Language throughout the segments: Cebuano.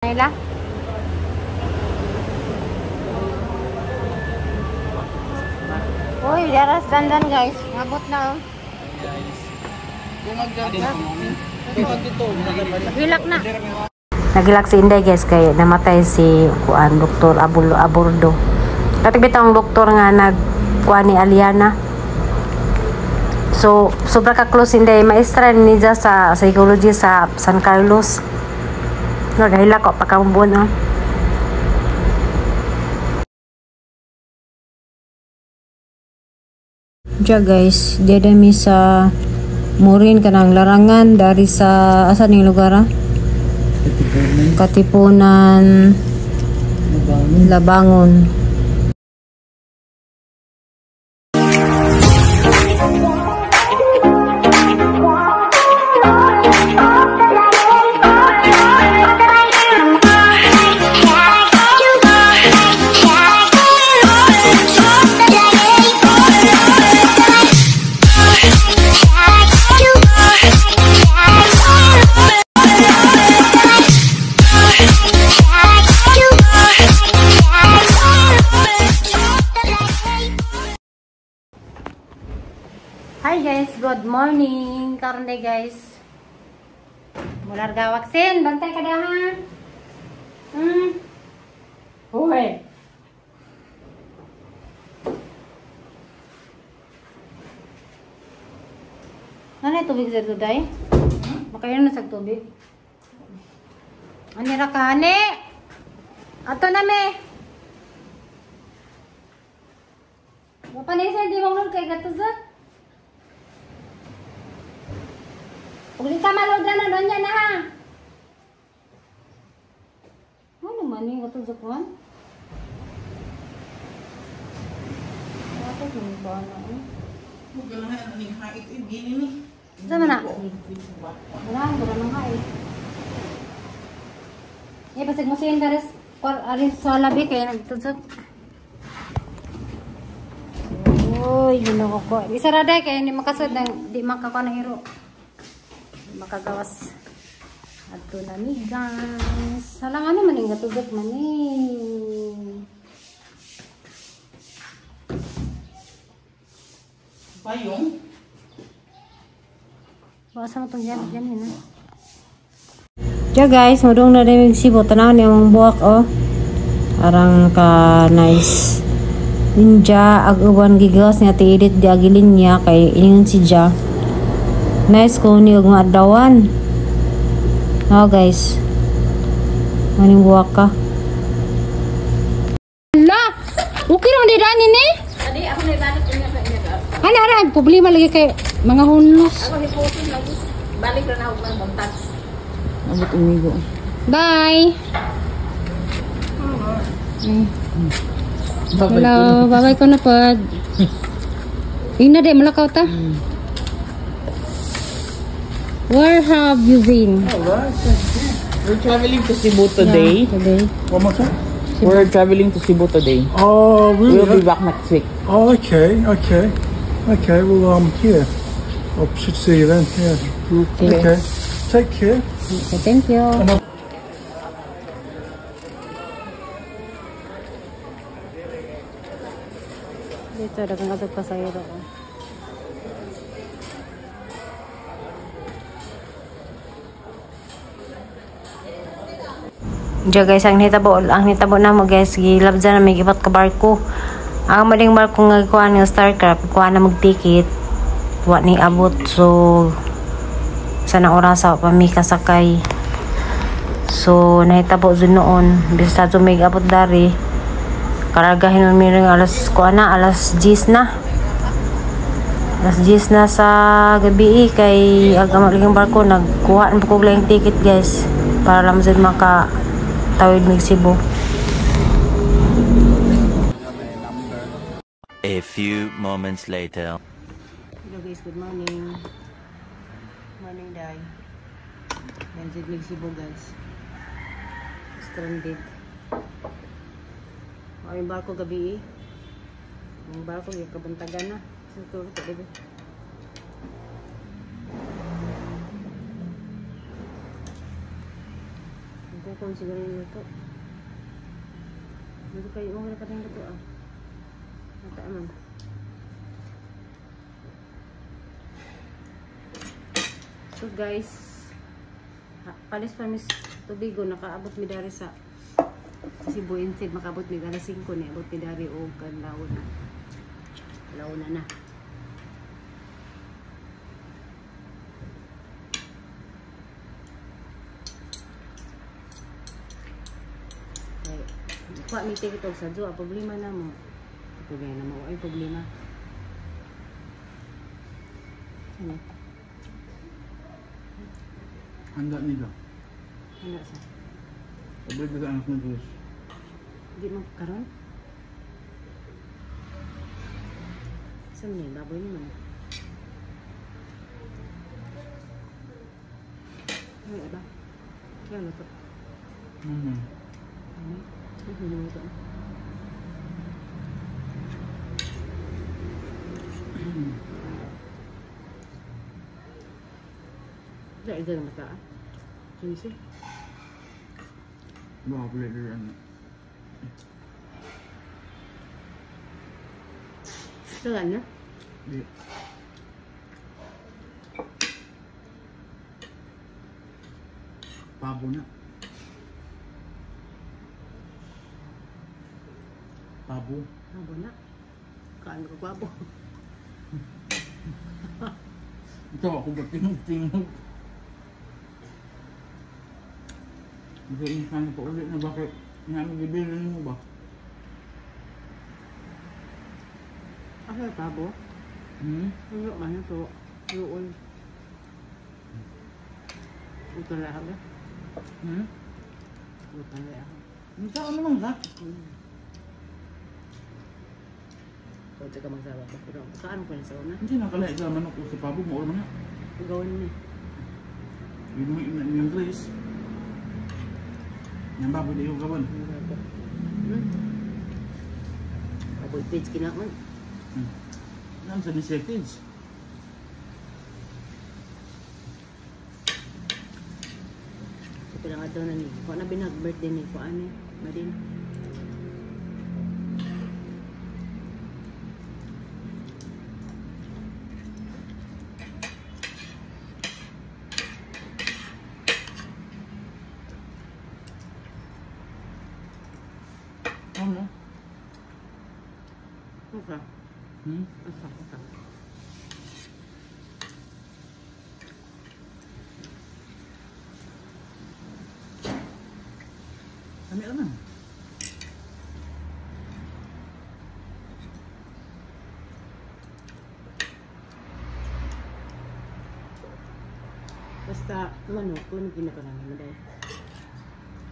Nila. Uy, daras dandan guys. Abot na oh. Hilak na. Nagilak si Inday guys kay namatay si kuan Dr. Abulo Abordo. Katibit ang doktor nga nagkuan ni Aliana. So sobra ka close Inday, maestra niya sa psychology sa San Carlos. Nagahilak ko pagkamubuan oh. Diya guys, diya dami sa Murin kanang larangan dari sa asa ning lugar ah? Katipunan, Labangon. Hi guys, good morning. Karon day guys. Mular gawaksin, bantay ka ha. Hoy. Ano tubig sa today? Makayon na sa tubig. Ani ra ka ani? Ato na me. Mapanisa di mong kay gatuzak. Ug di ka malod na doon niya na ha. Ano man yung gatuzak man? Ako kung ba na eh. Sama na? Wala, wala nang hait. Eh, basig mo siya yung daris. Arin sa labi kaya nagtuzak. Uy, ginoo ko. Isa ra day kaya hindi makasud ng di makakuha ng hero. Makagawas. Adto na ni guys. Halang ano man yung gatugok man eh. Payong? Basta mo itong yan, yan yun ah. Diya guys, mudong na rin yung Cebu. Tanaw niya ang buwak oh. Arang ka nice. Ninja, ag uban gigas niya ti edit di agilin niya kay ingon si Ja. Nice ko ni og maadlawan. Oh guys. Maning buwak ka. Hala! Okay ra di dani ni? Adi ako na ibalik niya sa inyo. Ana ara problema lagi kay mga hunlos. Ako hipusin lagi. Balik ra na og buntag. Abot umigo. Bye. Hello, bye-bye ko na pod. Ina di malakaw ta. Where have you been? We're traveling to Cebu today. Yeah, today. One more time? We're traveling to Cebu today. Oh, really? We'll be back next week. Oh, okay, okay. Okay, well, yeah. I should see you then, yeah. Okay. Okay. Take care. Okay, thank you. Dito, dagang katog pasahero ko. Diya guys, ang nitabo na mo guys, gilabza na may ipat ka barko. Ang maling barko nga kuha ng Starcraft, kuha na mag-ticket, wa ni abot, so sana orasa pa mi kasakay. So nahitabo jud noon, basta jud may abot dari. Karagahin mi ring alas kuha na, alas 10 na. Alas 10 na sa gabi kay ag ang barko nagkuha na ko lang ticket guys para lang jud maka tawid mig Cebu. A few moments later. Hello guys, good morning. Morning day. Nandiyan mig Cebu guys. Stranded. Ang barko gabi eh. Ang barko yung kabuntagan na. Siguro ito gabi. Sukon siguro yung luto. Dito kayo, mo pa rin luto ah. Mata man. So guys, palis pa mis tubigo, nakaabot mi dari sa Cebu Instead, makaabot mi alas 5 ni abot mi dari og kanlaw na. Launa na. Okay. Kuha mi ticket og sa Joa, problema na mo. Problema na mo, ay problema. Ano? Handa nila. Handa sa. Pabalik na sa anak ng Diyos. Di mo karon? Saan niya? Baboy naman. Ano ba? Kaya luto. Ano? Ano? Ano luto? Ito na mata ah. Kinsi? Baka pala ito ano. Wala na? Di. Pabo na. Pabo. Pabo na. Kaan ko pabo. Ito ako ba tinug-tinug? Hindi insan ko ulit na bakit namin gibilin mo ba? Ano yung pabo? Hmm? Ano man ito? Luol. Ito lang ako. Hmm? Ito lang ako. Ang tao naman ka? Pwede ka magsawa ba? Pero saan ko na sa una? Hindi nakalahi sa manok o sa pabo mo or mga. Gawin ni. Yun yung yung grace. Yung baboy di yung gawin. Baboy page kinaman. Nan sa ni seconds. So pila nga daw na ni. Ko na binag birthday ni ko ani. Madin. Ano? Okay. Hmm? Okay. Kami naman. Basta manok, manok ginakarami mo dahil.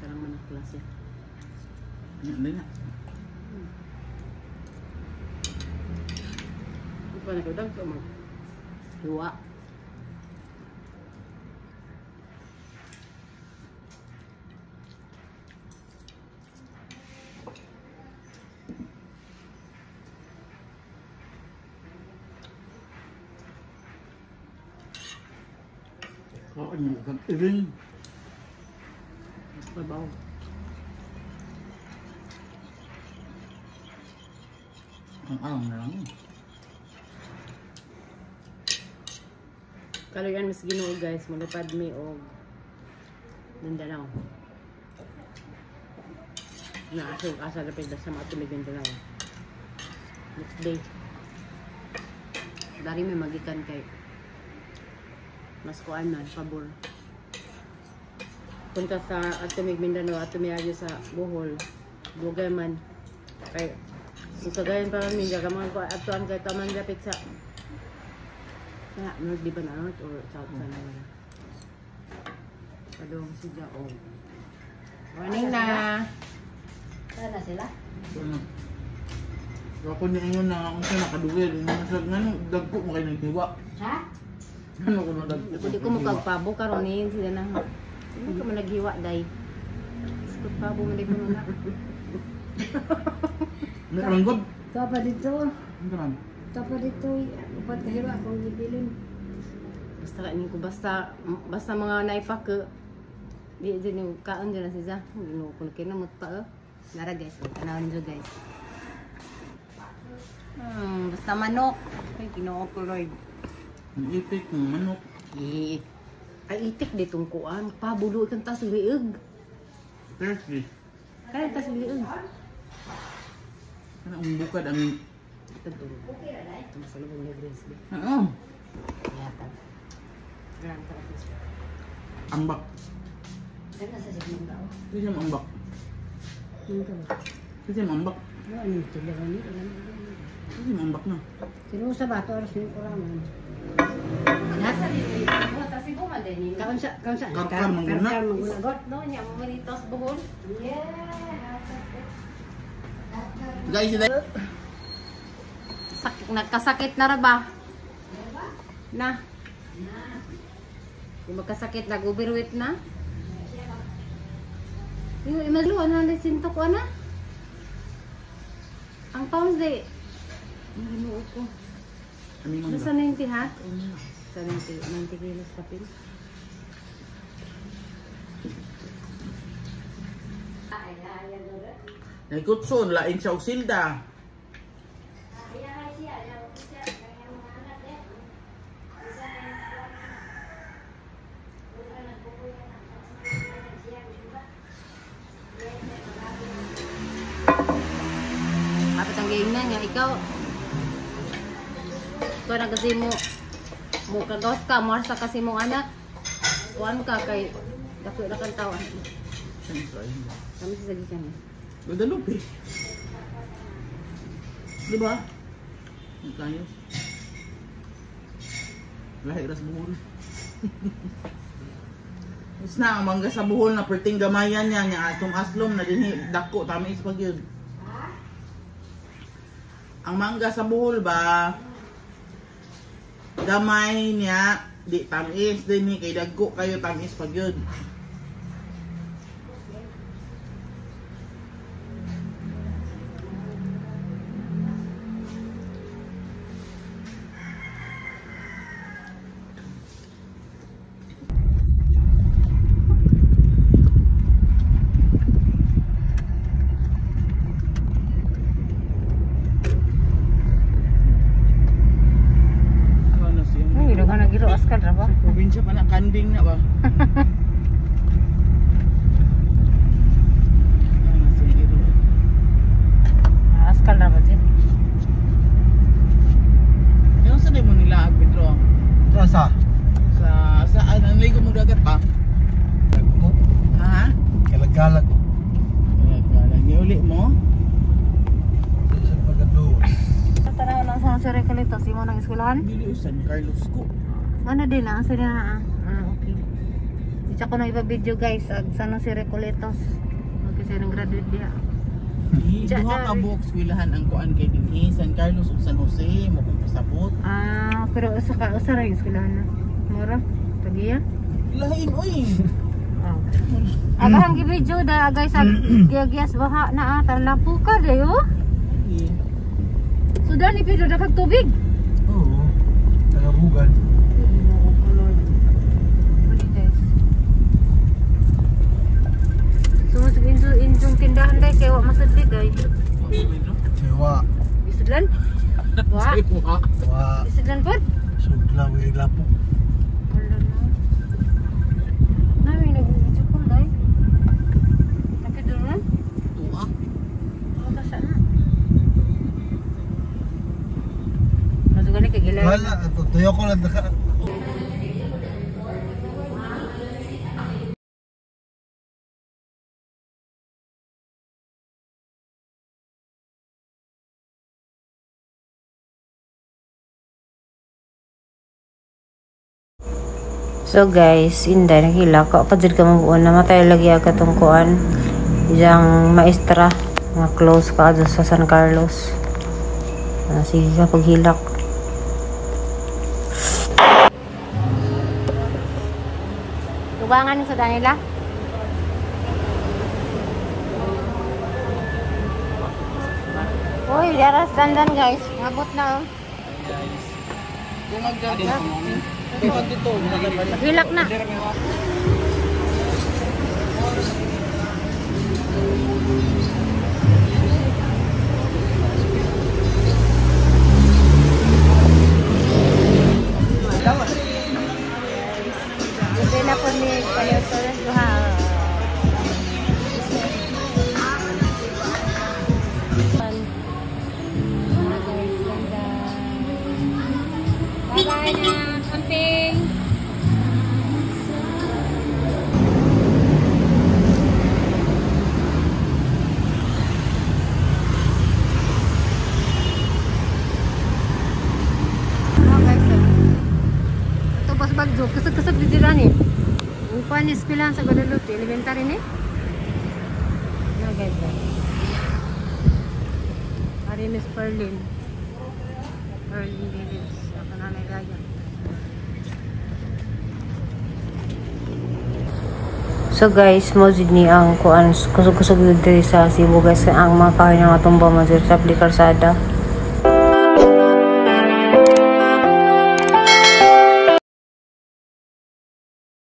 Karang manok klase. Hindi na. Ito pa na ko mo. Hiwa. Kain mo kang iring. Babaw. Ang alam na lang. Kaluyan mas Ginoo guys, mulupad mi og Mindanao. Naasog asa lapit sa mga tumig Mindanao. Next day. Dari may magikan kay mas kuan man, pabor. Punta sa Atumig Mindanao, Atumiayo sa Bohol. Dugay man. Kay kagayan pa man minja ka mga atuan kay taman lapit sa na north di ba na north or south sa na wala. Padong si Jaong. Morning na. Saan na sila? Ano? Ako niya ingon na kung siya nakadugay, sa ngano dagko mo kay naghiwa. Ha? Ano ko na dagko? Di ko makagpabo karon ni sila na. Hindi ko man naghiwa day. Iskot pabo man di ko na. Meron god. Tapa dito. Ano man? Tapa dito. Upat kahiro akong gibilin. Basta kanin ko basta basta mga naipake Di dyan yung kaon dyan na siya. Ginoo ko kinamot pa oh. Nara guys, tanawin nyo guys. Basta manok. Ay, Ginoo ko Lord. Ang itik ng manok. Ay, itik ditong kuan. Pabulo ikang tas liig. Thursday. Kaya tas liig. Ano ang bukad ang... Ito. Ito masalubong ni Grace. Oo. Yata. Grand ka. Ambak. Ano sa signal ba? Hindi siya maambak. Hindi siya maambak. Ano yung tulagan niyo? Hindi siya maambak na. Sinusa ba ito? Oras niyo kuraman. Nasa Kaon sa kaon sa. Karkar mangguna. Karkar mangguna god. No nya mo manitos buhol. Yeah. Guys, Sakit, nagkasakit na ra ba? Na. Di magkasakit, nag-overweight na. Yung imagine, ano na sinto ko, ana? Ang pounds day. Ang ginoo ko. Nasa 90 ha? Sa 90 kilos kapin. Naikutson, lain siya og silda. Kapit ang giingnan niya, ikaw. Ikaw na kasi mo, mo kagawas ka, marsa kasi mong anak. Kuan ka kay dako na kang tao. Kami sa sagikan eh. Guadalupe. Diba? Nagkayos. Lahi ras buhol. Is na ang mangga sa buhol na perting gamayan niya niya atong aslom na dinhi dako tamis pag yun. Ang mangga sa buhol ba gamay niya di tamis dinhi kay dagko kayo tamis pag yun. Probinsya pa na, kanding na ba? Askal na ba din? Ano sa mo nila, Pedro? Sa? Sa, saan? Ang ligo mong dagat pa? Ha? Kalagalag. Kalagalag. Niuli mo? Sa pagados. Tanaw lang sa Sir Recolitos, imo nang eskwelahan? Dili San Carlos ko. Ano din ah, sila ah. Ah, okay. Isa ko na iba video guys, ag sa si Recoletos. Okay, siya nang graduate diha. Duha ka buok eskwelahan ang kuan kay dinhi, San Carlos ug San Jose, mo kong pasabot. Ah, pero usa ka usa ra yung eskwelahan na. Mura, tagiya. Lain oy. Oh. Agahang gi-video da guys ag giyas baha na ah, talapo ka dayo. Sudan ni Pedro dakag tubig. Oo. Tagabugan. Injong tindahan day kay wa masudli day. Wa. Isudlan? Wa. Wa. Isudlan pod? Sudla wi lapo. Wala na. Nami nag-video call day. Nakiduron? Tuwa. Wala sa na. Masugali kay gilay. Wala, tuyo ko lang naka. So guys, inday naghila ka pa jud ka mabuon namatay lagi aga tong kuan. Iyang maestra nga close ka adto sa San Carlos. Sige ka paghilak. Tubangan sa Danila. Uy, daras dandan guys. Ngabot na oh. Hilak na. ni eskwelahan sa Guadalupe? Elementary ni? No guys. Ari Miss Perlin. Perlin Village. Ako nanay gaya. So guys, mo jud ni ang kuan kusog-kusog diri sa Cebu guys, ang mga kahoy nga matumba mo jud sa kalsada.